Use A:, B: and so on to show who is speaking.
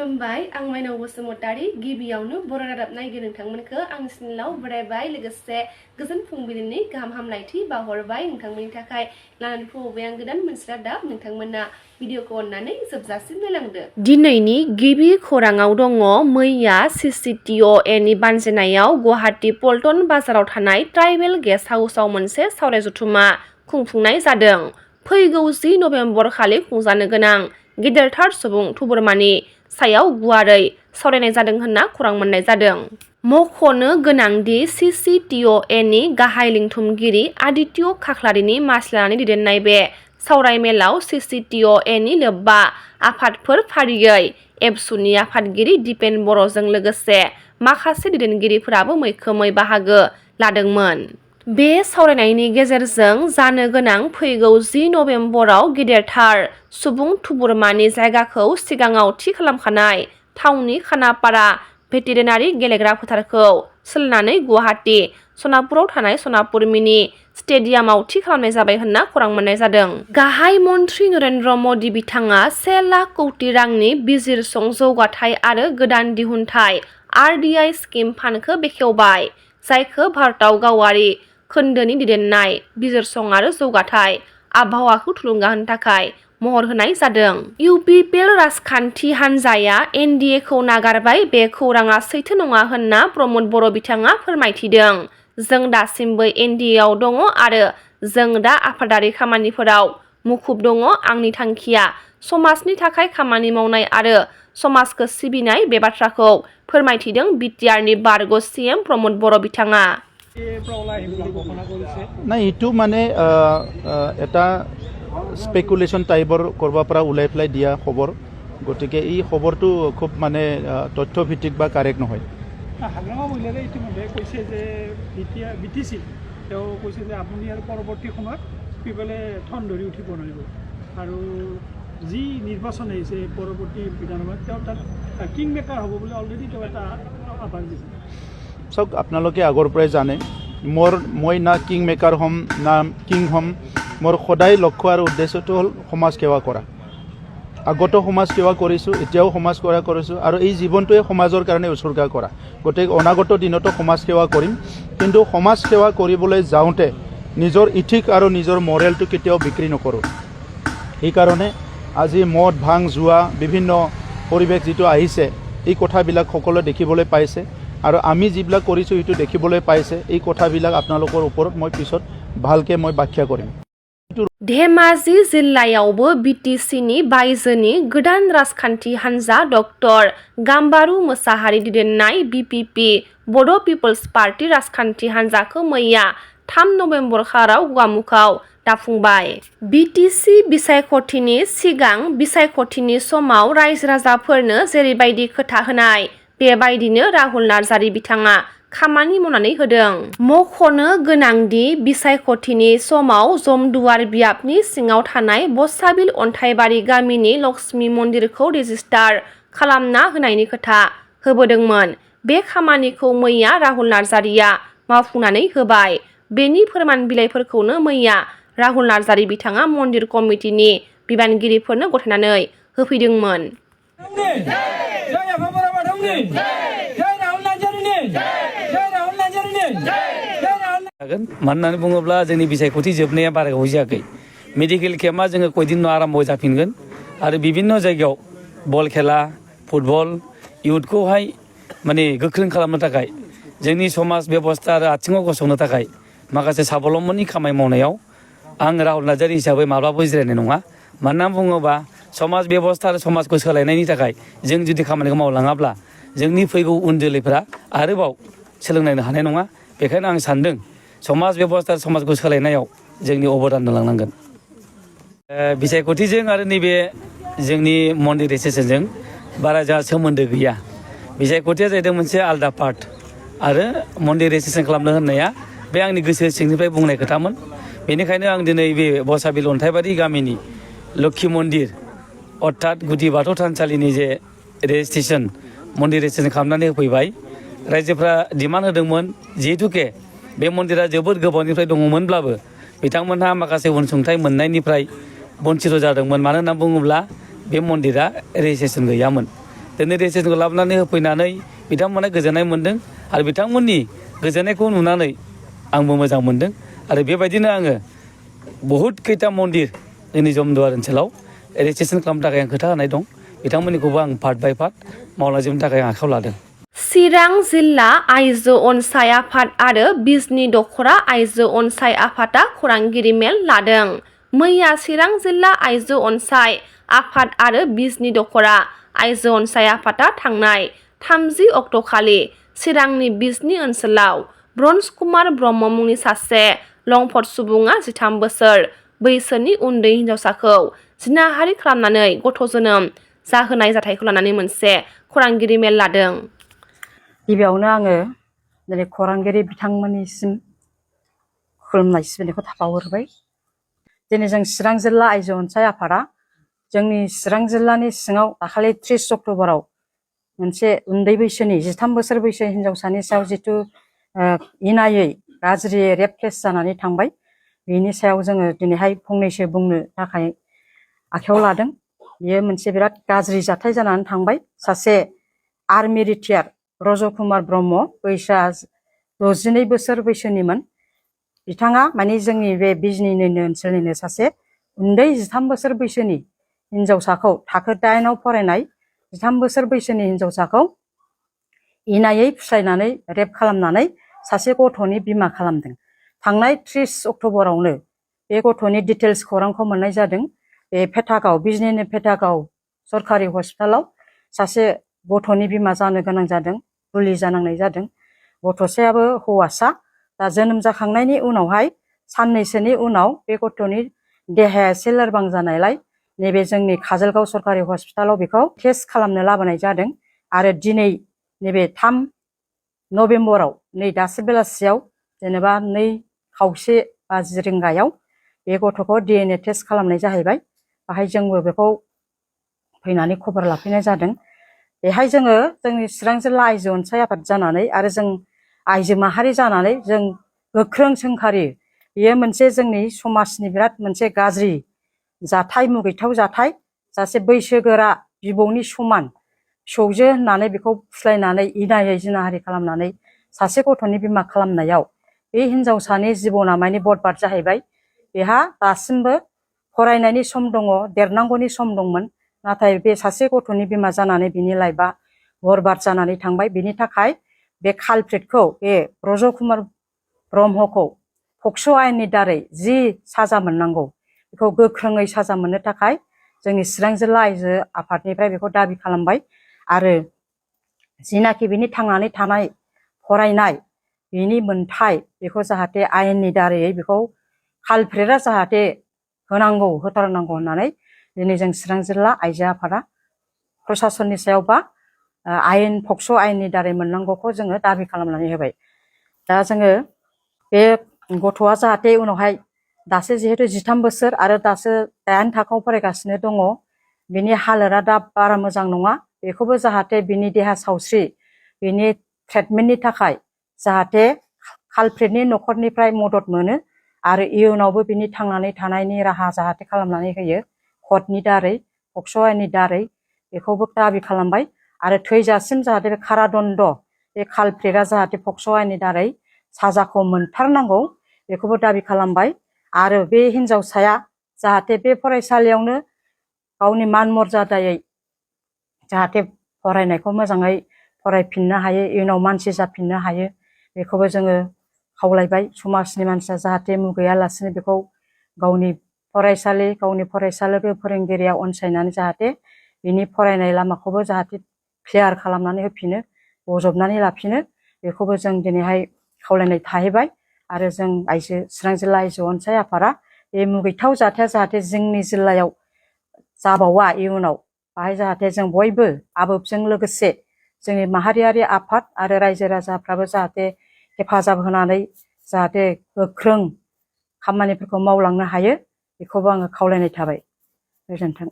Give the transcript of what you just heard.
A: खुलुमबाय आं माइनाव बसुमतारी गिबियावनो बर' रादाब नायगिरि नोंथांमोनखौ आंनि चेनेलाव बरायबाय लोगोसे गोजोन फुंबिलिनि गाहाम हामलायथि बावहरबाय नोंथांमोननि थाखाय लानानै फैबाय आं गोदान मोनसे रादाब नोंथांमोना भिडिअखौ अननानै जोबजासिम नायलांदो। दिनैनि गिबि खौराङाव दङ मैया CCTOA बानजायनायाव गुवाहाटी पल्टन बाजाराव थानाय ट्राइबेल गेस्ट हाउसआव मोनसे सावराय जथुमा खुंफुंनाय जादों। फैगौ 10 नभेम्बर खालि खुंजानो गोनां गेदेरथार सुबुं थुबुरमानि सायाव गुवारै सावरायनाय जादों होनना खौरां मोननाय जादों। मख'नो गोनांदि CCTOA गाहाय लिंथुमगिरि आदित्य खाख्लारिनि मासि लानानै दैदेननाय बे सावराय मेलाव CCTOA लोब्बा आफादफोर फारियै एबसुनि आफादगिरि दिपेन बर'जों लोगोसे माखासे दैदेनगिरिफोराबो मैखोमै बाहागो लादोंमोन। बे सावरायनायनि गेजेरजों जानो गोनां फैगौ 10 नभेम्बराव गेदेरथार सुबुं थुबुरमानि जायगाखौ सिगाङाव थि खालामखानाय थावनि खानापारा भेटेरिनारि गेलेग्रा फोथारखौ सोलायनानै गुवाहाटी सनापुराव थानाय सनापुर मिनि स्टेडियामाव थि खालामनाय जाबाय होनना खौरां मोननाय जादों। गाहाय मन्त्रि नरेन्द्र मदि बिथाङा 1 लाख कौटि रांनि बिजिरसं जौगाथाय आरो गोदान दिहुनथाय RDI स्किम फान्डखौ बेखेवबाय, जायखौ भारताव गावारि खोन्दोनि दैदेननाय बिजिरसं आरो जौगाथाय आबहावाखौ थुलुंगा होनो थाखाय महर होनाय जादों। UPPL राजखान्थि हान्जाया NDA खौ नागारबाय बे खौराङा सैथो नङा होनना प्रमद बर' बिथाङा फोरमायथिदों। जों दासिमबो NDA आव दङ आरो जों दा आफादारि खामानिफोराव मुखुब दङ। आंनि थांखिया समाजनि थाखाय खामानि मावनाय आरो समाजखौ सिबिनाय बे बाथ्राखौ फोरमायथिदों BTRनि बारग' CM प्रमद बर' बिथाङा।
B: না এইটো মানে এটা স্পেকুলেশ্যন টাইপৰ কৰবাৰ পৰা ওলাই পেলাই দিয়া খবৰ, গতিকে এই খবৰটো খুব মানে তথ্যভিত্তিক বা কাৰেক্ট নহয়।
C: হাগ্ৰামা মহিলাৰে ইতিমধ্যে কৈছে যে BTC তেওঁ কৈছে যে আপুনি আৰু পৰৱৰ্তী সময়ত পিপলে ঠন ধৰি উঠিব নোৱাৰিব আৰু যি নিৰ্বাচন আহিছে পৰৱৰ্তী বিধানসভাত তেওঁ তাত কিং মেকাৰ হ'ব বুলি অলৰেডি তেওঁ এটা আহ্বান দিছে।
B: চাওক, আপোনালোকে আগৰ পৰাই জানে মই না কিং মেকাৰ হ'ম না কিং হ'ম। মোৰ সদায় লক্ষ্য আৰু উদ্দেশ্যটো হ'ল সমাজ সেৱা কৰা। আগতো সমাজ সেৱা কৰিছোঁ, এতিয়াও সমাজ সেৱা কৰিছোঁ আৰু এই জীৱনটোৱে সমাজৰ কাৰণে উৎসৰ্গা কৰা। গতিকে অনাগত দিনতো সমাজ সেৱা কৰিম, কিন্তু সমাজ সেৱা কৰিবলৈ যাওঁতে নিজৰ ইথিক আৰু নিজৰ মৰেলটো কেতিয়াও বিক্ৰী নকৰোঁ। সেইকাৰণে আজি মদ ভাং জুৱা বিভিন্ন পৰিৱেশ যিটো আহিছে, এই কথাবিলাক সকলোৱে দেখিবলৈ পাইছে আৰু আমি যিবিলাক কৰিছোঁ সেইটো দেখিবলৈ পাইছে। এই কথাবিলাক আপোনালোকৰ ওপৰত মই পিছত ভালকৈ ব্যাখ্যা কৰিম।
A: धेमाजि जिल्लायावबो BTCनि बायजोनि गोदान राजखान्थि हान्जा डक्टर गाम्बारु मोसाहारि दैदेननाय BPP बड' पिपल्स पार्टी राजखान्थि हान्जाखौ मैया 3 नभेम्बर खालाराव गवामुखआव दाफुंबाय। BTC बिसायख'थिनि सिगां बिसायख'थिनि समाव रायजो राजाफोरनो जेरैबायदि खोथा होनाय बेबायदिनो राहुल नार्जारि बिथाङा खामानि मावनानै होदों। मख'नो गोनांदि बिसायख'थिनि समाव जमदुवार बियाबनि सिङाव थानाय बसाबिल अन्थाइबारि गामिनि लक्ष्मी मन्दिरखौ रेजिस्टार खालामना होनायनि खोथा होबोदोंमोन। बे खामानिखौ मैया राहुल नार्जारिया मावफुंनानै होबाय। बेनि फोरमान बिलाइफोरखौनो मैया राहुल नार्जारि बिथाङा मन्दिर कमिटिनि बिबानगिरिफोरनो गथायनानै होफैदोंमोन।
D: मानो होननानै बुङोब्ला जोंनि बिसायख'थि जोबनाया बारा गोबाव जायाखै। मेडिकेल केम्पआ जोङो कयदिन आराम्भ जाफिनगोन आरो बिभिन्न जायगायाव बल खेला फुटबल इयुथखौहाय माने गोख्रों खालामनो थाखाय जोंनि समाज बेबस्था आरो आथिङाव गसंनो थाखाय माखासे साबलम्बननि खामानि मावनायाव आं राहुल नार्जारि हिसाबै माब्लाबो जिरायनाय नङा। मानो होनना बुङोबा समाज बेबस्था आरो समाजखौ सोलायनायनि थाखाय जों जुदि खामानिखौ मावलाङाब्ला जोंनि फैगौ उन जोलैफोरा आरोबाव सोलोंनायनो हानाय नङा। बेखायनो आं सान्दों समाज बेबस्था समाजखौ सोलायनायाव जोंनि अबदान होलांनांगोन। बिसायख'थिजों आरो नैबे जोंनि मन्दिर रेजिस्ट्रेसनजों बारा जोंहा सोमोन्दो गैया। बिसायख'थिया जाहैदों मोनसे आलादा पार्ट आरो मन्दिर रेजिस्ट्रेसन खालामनो होननाया बे आंनि गोसो सिंनिफ्राय बुंनाय खोथामोन। बेनिखायनो आं दिनै बे बसाबिल अन्थाइबारि गामिनि लोक्षि मन्दिर अर्थात गुदि बाथौ थानसालिनि जे रेजिस्ट्रेसन मन्दिर रेजिस्ट्रेसन खालामनानै होफैबाय। रायजोफ्रा डिमान्ड होदोंमोन जिहेतुके बे मन्दिरा जोबोद गोबावनिफ्राय दङमोनब्लाबो बिथांमोनहा माखासे अनसुंथाइ मोननायनिफ्राय बन्चित जादोंमोन। मानो होनना बुङोब्ला बे मन्दिरा रेजिस्ट्रेसन गैयामोन। दिनै रेजिस्ट्रेसनखौ लाबोनानै होफैनानै बिथांमोना गोजोननाय मोन्दों आरो बिथांमोननि गोजोननायखौ नुनानै आंबो मोजां मोन्दों आरो बेबायदिनो आङो बहुद खैथा मन्दिर जोंनि जमदुवार ओनसोलाव रेजिस्ट्रेसन खालामनो थाखाय आं खोथा होनाय दं बिथांमोननिखौबो आं पार्ट बाय पार्ट मावलांजोबनो थाखाय आं आखायाव लादों।
A: चिरां जिल्ला आइजो अनसाय आफाद आरो बिजनि दख'रा आइजो अनसाय आफादा खौरांगिरि मेल लादों। मैया चिरां जिल्ला आइजो अनसाय आफाद आरो बिजनि दख'रा आइजो अनसाय आफादा थांनाय 30 अक्ट'खालि चिरांनि बिजनि ओनसोलाव ब्रन्ज कुमार ब्रह्म मुंनि सासे लंफट सुबुङा 13 बोसोर बैसोनि उन्दै हिनजावसाखौ जिनाहारि खालामनानै गथ' जोनोम जाहोनाय जाथायखौ लानानै मोनसे खौरांगिरि मेल लादों।
E: गिबियावनो आङो दिनै खौरांगिरि बिथांमोननिसिम खुलुमनाय सिबिनायखौ बावहरबाय। दिनै जों चिरां जिल्ला आइजो अनसाय आफादा जोंनि चिरां जिल्लानि सिङाव दाखालि 30 अक्ट'बराव मोनसे उन्दै बैसोनि 13 बोसोर बैसो हिनजावसानि सायाव जिथु इनायै गाज्रि रेप केस जानानै थांबाय बेनि सायाव जोङो दिनैहाय फंनैसो बुंनो थाखाय आखायाव लादों। बेयो मोनसे बिराद गाज्रि जाथाय जानानै थांबाय। सासे आर्मि रिटायार रज कुमार ब्रह्म बैसोआ 62 बोसोर बैसोनिमोन। बिथाङा माने जोंनि बे बिजनिनिनो ओनसोलनिनो सासे उन्दै 13 बोसोर बैसोनि हिनजावसाखौ थाखो 8 आव फरायनाय 13 बोसोर बैसोनि हिनजावसाखौ इनायै फुस्लायनानै रेप खालामनानै सासे गथ'नि बिमा खालामदों। थांनाय 30 अक्ट'बरावनो बे गथ'नि डिटेल्स खौरांखौ मोननाय जादों। बे पेटागाव बिजनिनि पेटागाव सरकारि हस्पिटालाव सासे गथ'नि बिमा जानो गोनां जादों, बुलि जानांनाय जादों। गथ'सायाबो हौवासा। दा जोनोम जाखांनायनि उनावहाय साननैसोनि उनाव बे गथ'नि देहाया एसे लोरबां जानायलाय नैबे जोंनि काजलगाव सरकारि हस्पिटालाव बेखौ टेस्ट खालामनो लाबोनाय जादों आरो दिनै नैबे 3 नभेम्बराव नै दासो बेलासियाव जेनेबा 2:30 रिंगायाव बे गथ'खौ DNA टेस्ट खालामनाय जाहैबाय। बाहाय जोंबो बेखौ फैनानै खबर लाफैनाय जादों। बेहाय जोङो जोंनि चिरां जिल्ला आइजो अनसाय आफाद जानानै आरो जों आइजो माहारि जानानै जों गोख्रों सोंखारि। बेयो मोनसे जोंनि समाजनि बिराद मोनसे गाज्रि जाथाय, मुगैथाव जाथाय। सासे बैसोगोरा बिबौनि समान फिसौजो होननानै बेखौ फुस्लायनानै इनायै जिनाहारि खालामनानै सासे गथ'नि बिमा खालामनायाव बे हिनजावसानि जिबना माने बरबाद जाहैबाय। बेहा दासिमबो फरायनायनि सम दङ, देरनांगौनि सम दंमोन, नाथाय बे सासे गथ'नि बिमा जानानै बिनि लाइफआ बरबाद जानानै थांबाय। बिनि थाखाय बे कालप्रिटखौ बे रज कुमार ब्रह्मखौ पक्स' आयेननि दारै जि साजा मोननांगौ बेखौ गोख्रोङै साजा मोननो थाखाय जोंनि चिरां जिल्ला आइजो आफादनिफ्राय बेखौ दाबि खालामबाय आरो जिनाखि बिनि थांनानै थानाय फरायनाय बिनि मोनथाय बेखौ जाहाथे आयेननि दारैयै बेखौ कालप्रिटआ जाहाथे होनांगौ, होथारनांगौ होननानै दिनै जों चिरां जिल्ला आइजो आफादा प्रसासननि सायाव बा आयेन पक्स' आयेननि दारै मोननांगौखौ जोङो दाबि खालामनानै होबाय। दा जोङो बे गथ'आ जाहाथे उनावहाय दासो जिहेतु 13 बोसोर आरो दासो 8 थाखोआव फरायगासिनो दङ, बिनि हालोदा दा बारा मोजां नङा। बेखौबो जाहाथे बिनि देहा सावस्रि बिनि ट्रिटमेन्टनि थाखाय जाहाथे कालप्रिटनि न'खरनिफ्राय मदद मोनो आरो इयुनावबो बिनि थांनानै थानायनि राहा जाहाथे खालामनानै होयो कर्टनि दारै, पक्स' आयेननि दारै बेखौबो दाबि खालामबाय आरो थैजासिम जाहाथे बे कारादन्ड बे कालप्रिटआ जाहाथे पक्स' आयेननि दारै साजाखौ मोनथारनांगौ बेखौबो दाबि खालामबाय आरो बे हिनजावसाया जाहाथे बे फरायसालियावनो गावनि मान मर्यादायै जाहाथे फरायनायखौ मोजाङै फरायफिननो हायो, इयुनाव मानसि जाफिननो हायो बेखौबो जोङो खावलायबाय। समाजनि मानसिया जाहाथे मुगैयालासिनो बेखौ गावनि फरायसालि, गावनि फरायसालोगो फोरोंगिरिया अनसायनानै जाहाथे बिनि फरायनाय लामाखौबो जाहाथे क्लियार खालामनानै होफिनो, बजबनानै लाफिनो बेखौबो जों दिनैहाय खावलायनाय थाहैबाय आरो जों चिरां जिल्ला आइजो अनसाय आफादा बे मुगैथाव जाथाया जाहाथे जोंनि जिल्लायाव जाबावा इयुनाव, बाहाय जाहाथे जों बयबो आबोबजों लोगोसे जोंनि माहारियारि आफाद आरो रायजो राजाफ्राबो जाहाथे हेफाजाब होनानै जाहाथे गोख्रों खामानिफोरखौ मावलांनो हायो बेखौबो आङो खावलायनाय थाबाय। गोजोन्थों।